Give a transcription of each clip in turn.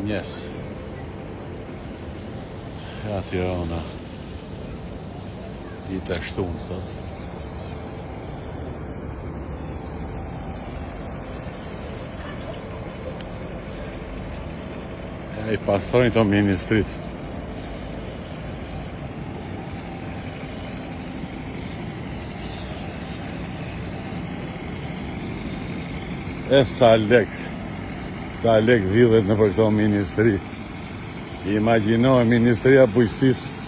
Mëngjes. Ja Tirana. Dita e shtunë sot. Ja i pastrojnë këto ministritë. E sa lek, sa lek vidhet nëpër këto ministri. Imagjino Ministria e Bujqësisë.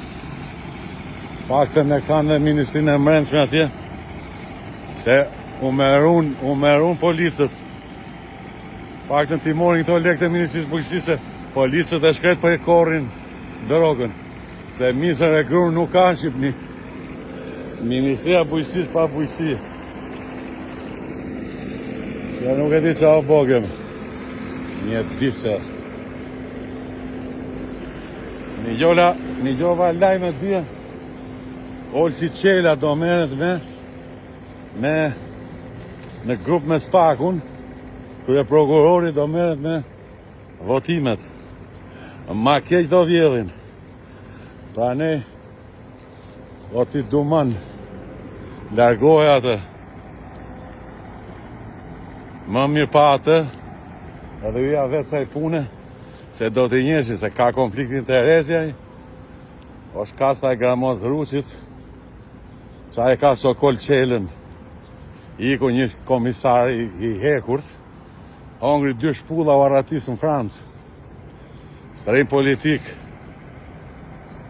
Paktën e kanë dhe Ministrinë e Mbrendshme atje. Se u merun, u merun policët. Paktën t'i morin këto lekët e Ministrisë Bujqësisë, policët e shkretë po e korrin drogën. Se misër e grurë nuk ka në Shqipni. Ministria e Bujqësisë pa bujqësi. Ja nuk e di ça u bogem. Një dise. Nigjola, nigjova lajme dje. Olsi Çela do merret me me në grup me Spakun, kryeprokurori do merret me votimet. Ma keq do vjedhin. Pra ne, o ti Duman, largoje atë. Më mirë pa atë, edhe ju ja vetë saj pune, se do t'i njeshi, se ka konflikt interesi ai. Është kasta e Gramoz Ruçit, ça e ka Sokol Çelën, iku një komisar i, i hekurt, hongri dy shpulla u arratis në Francë. Strehim politik.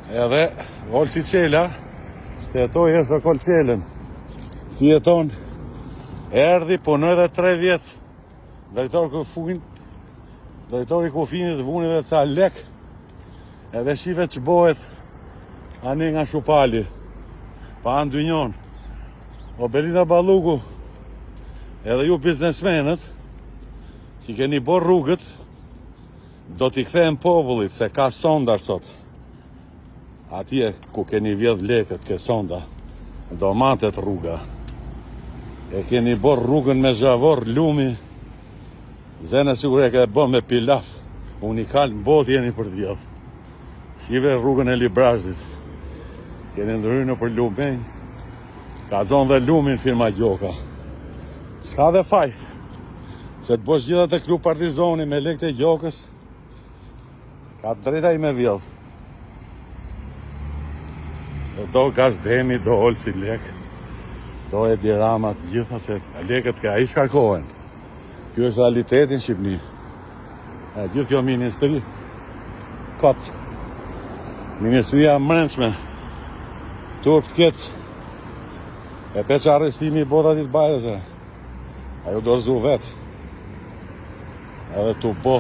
Edhe Olsi Çela të hetojë Sokol Çelën. Si jeton? Erdhi, punoi edhe 3 vjet. Drejtor kufin, drejtori kufinit vuni dhe ca lek. Edhe shife që bohet anej nga Shupali. Pa anë dynjon. O Belinda Balluku, edhe ju biznesmenët, që keni bo rrugët, do t'i kthehen popullit, se ka sonda sot. Atje ku keni vjedh lekët, ke sonda, do matet rruga. E keni bo rrugën me zhavor lumi, zene sikur e ke bo me pilaf, unikal në botë jeni për të vjedh. Shife rrugën e Librazhdit, keni ndërhy nëpër lumenj, ka zonë dhe lumin firma Gjoka. S'ka dhe faj, se të bosh gjitha të klub Partizoni me lekët e Gjokës, ka të drejtë ai me vjedh. Dhe do Gaz Demi, do Olsi lek, do Edi Rama, të gjitha se lekët ke ai shkarkohen. Kjo është realiteti në Shqipni. E gjithë kjo ministri, kot, ministria e mbrendshme, turp të ketë, e pe që arrestimi i bota ditë bajrëse, ai u dorëzu vetë, edhe tu bo,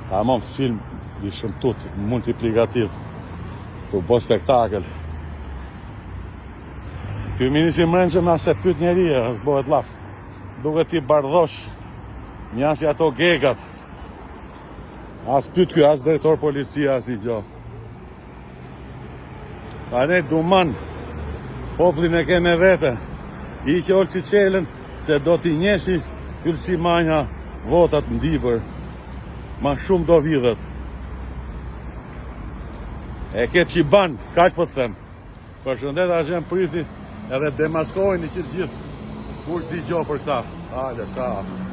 tamam film i shëmtut, multiplikativ, tu bo spektakël. Ky ministri i mbrendshëm as e pyet njeri, as bëhet llaf. Duket ti bardhosh, një si ato gegat. As pyet ky, as drejtor policia, as një gjo. Pa ne Duman, popullin e ke me vete. Hiqe Olsi Çelën, se do t'i njeshi Ulsi Manja votat në Dibër. Ma shumë do vidhet. E ke çiban, kaq po të them. Përshëndet Arsen Prifti edhe demaskojeni që të gjithë. Kush di gjo për këta? Hajde, ciao.